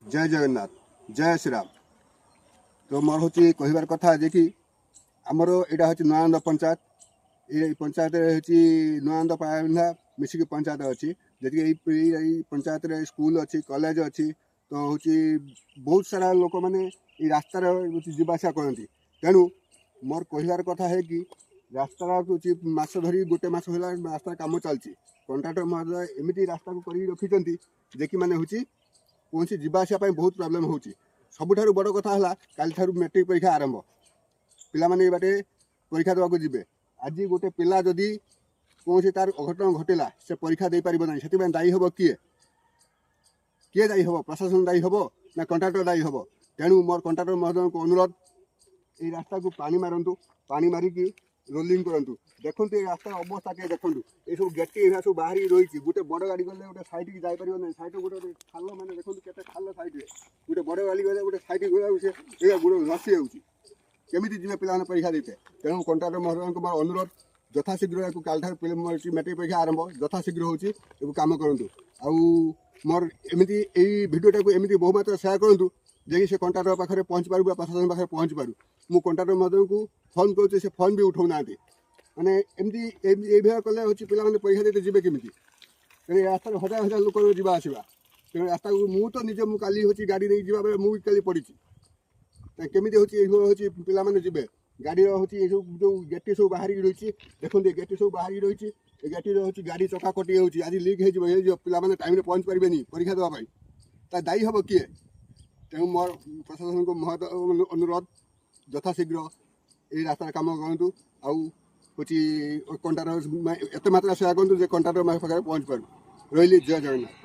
ଜୟ ଜଗନ୍ନାଥ, ଜୟ ଶ୍ରୀରାମ। ତ ମୋର ହେଉଛି କହିବାର କଥା ଯେ କି ଆମର ଏଇଟା ହେଉଛି ନୂଆନନ୍ଦ ପଞ୍ଚାୟତ। ଏଇ ପଞ୍ଚାୟତରେ ହେଉଛି ନୂଆନନ୍ଦ, ପାୟାବିନ୍ଧା ମିଶିକି ପଞ୍ଚାୟତ ଅଛି। ଯେତିକି ଏଇ ପଞ୍ଚାୟତରେ ସ୍କୁଲ ଅଛି, କଲେଜ ଅଛି, ତ ହେଉଛି ବହୁତ ସାରା ଲୋକମାନେ ଏଇ ରାସ୍ତାରେ ହେଉଛି ଯିବା ଆସିବା କରନ୍ତି। ତେଣୁ ମୋର କହିବାର କଥା ହେ କି ରାସ୍ତାଟା ହେଉଛି ମାସ ଧରି, ଗୋଟେ ମାସ ହେଲା ରାସ୍ତାର କାମ ଚାଲିଛି। କଣ୍ଟ୍ରାକ୍ଟର ମହୋଦୟ ଏମିତି ରାସ୍ତାକୁ କରିକି ରଖିଛନ୍ତି ଯେ କି ମାନେ ହେଉଛି କୌଣସି ଯିବା ଆସିବା ପାଇଁ ବହୁତ ପ୍ରୋବ୍ଲେମ୍ ହେଉଛି। ସବୁଠାରୁ ବଡ଼ କଥା ହେଲା, କାଲିଠାରୁ ମେଟ୍ରିକ୍ ପରୀକ୍ଷା ଆରମ୍ଭ। ପିଲାମାନେ ଏ ବାଟେ ପରୀକ୍ଷା ଦେବାକୁ ଯିବେ। ଆଜି ଗୋଟେ ପିଲା ଯଦି କୌଣସି ତାର ଅଘଟଣ ଘଟିଲା, ସେ ପରୀକ୍ଷା ଦେଇପାରିବ ନାହିଁ। ସେଥିପାଇଁ ଦାୟୀ ହେବ କିଏ? କିଏ ଦାୟୀ ହେବ? ପ୍ରଶାସନ ଦାୟୀ ହେବ ନା କଣ୍ଟ୍ରାକ୍ଟର ଦାୟୀ ହେବ? ତେଣୁ ମୋର କଣ୍ଟ୍ରାକ୍ଟର ମହୋଦୟଙ୍କୁ ଅନୁରୋଧ, ଏଇ ରାସ୍ତାକୁ ପାଣି ମାରନ୍ତୁ, ପାଣି ମାରିକି ରୋଲିଂ କରନ୍ତୁ। ଦେଖନ୍ତୁ, ଏଇ ରାସ୍ତାର ଅବସ୍ଥା ଟିକେ ଦେଖନ୍ତୁ। ଏସବୁ ଗେଟି ଏଇଭଳିଆ ସବୁ ବାହାରିକି ରହିଛି। ଗୋଟେ ବଡ଼ ଗାଡ଼ି ଗଲେ ଗୋଟେ ସାଇଡ଼କି ଯାଇପାରିବ ନାହିଁ। ସାଇଡ଼ରେ ଗୋଟେ ଗୋଟେ ଖାଲ, ମାନେ ଦେଖନ୍ତୁ କେତେ ଖାଲ ସାଇଡ଼ରେ। ଗୋଟେ ବଡ଼ ଗାଡ଼ି ଗଲେ, ଗୋଟେ ସାଇଡ଼କି ଗଲେ ସେ ଏଇଆ ଗୋଡ଼ ଧସି ଯାଉଛି। କେମିତି ଯିବେ ପିଲାମାନେ ପରୀକ୍ଷା ଦେଇତେ? ତେଣୁ କଣ୍ଟ୍ରାକ୍ଟର ମହୋଦୟଙ୍କୁ ମୋର ଅନୁରୋଧ, ଯଥାଶୀଘ୍ର ଏହାକୁ, କାଲିଠାରୁ ମେଟ୍ରିକ୍ ପରୀକ୍ଷା ଆରମ୍ଭ, ଯଥାଶୀଘ୍ର ହେଉଛି ଏକୁ କାମ କରନ୍ତୁ। ଆଉ ମୋର ଏମିତି ଏଇ ଭିଡ଼ିଓଟାକୁ ଏମିତି ବହୁ ମାତ୍ରାରେ ସେୟାର କରନ୍ତୁ, ଯାଇକି ସେ କଣ୍ଟ୍ରାକ୍ଟର ପାଖରେ ପହଞ୍ଚି ପାରୁ ବା ପ୍ରଶାସନ ପାଖରେ ପହଞ୍ଚି ପାରୁ। ମୁଁ କଣ୍ଟ୍ରାକ୍ଟର ମହୋଦୟଙ୍କୁ ଫୋନ୍ କରୁଛି, ସେ ଫୋନ୍ ବି ଉଠାଉନାହାନ୍ତି। ମାନେ ଏମିତି ଏଇଭଳିଆ କଲେ ହେଉଛି ପିଲାମାନେ ପରୀକ୍ଷା ଦେଇତେ ଯିବେ କେମିତି? ତେଣୁ ଏ ରାସ୍ତାରେ ହଜାର ହଜାର ଲୋକ ଯିବା ଆସିବା। ତେଣୁ ରାସ୍ତାକୁ ମୁଁ ତ ନିଜେ, ମୁଁ କାଲି ହେଉଛି ଗାଡ଼ି ନେଇକି ଯିବା ବେଳେ ମୁଁ ବି କାଲି ପଡ଼ିଛି। କେମିତି ହେଉଛି ଏଇଭଳି ହେଉଛି ପିଲାମାନେ ଯିବେ? ଗାଡ଼ିର ହେଉଛି ଏସବୁ ଯେଉଁ ଗେଟି ସବୁ ବାହାରିକି ରହିଛି, ଦେଖନ୍ତୁ, ଏ ଗେଟି ସବୁ ବାହାରିକି ରହିଛି। ଏ ଗେଟିର ହେଉଛି ଗାଡ଼ି ଚକା କଟି ଯାଉଛି। ଆଜି ଲିକ୍ ହେଇଯିବ, ହେଇଯିବ, ପିଲାମାନେ ଟାଇମ୍ରେ ପହଞ୍ଚି ପାରିବେନି ପରୀକ୍ଷା ଦେବା ପାଇଁ। ତା ଦାୟୀ ହେବ କିଏ? ତେଣୁ ମୋର ପ୍ରଶାସନକୁ ମହତ ଅନୁରୋଧ, ଯଥାଶୀଘ୍ର ଏଇ ରାସ୍ତାରେ କାମ କରନ୍ତୁ ଆଉ ହେଉଛି କଣ୍ଟ୍ରାକ୍ଟର ଏତେ ମାତ୍ରା ସେୟା କରନ୍ତୁ ଯେ କଣ୍ଟ୍ରାକ୍ଟର ପାଖରେ ପହଞ୍ଚି ପାରୁ। ରହିଲି, ଜୟ ଜଗନ୍ନାଥ।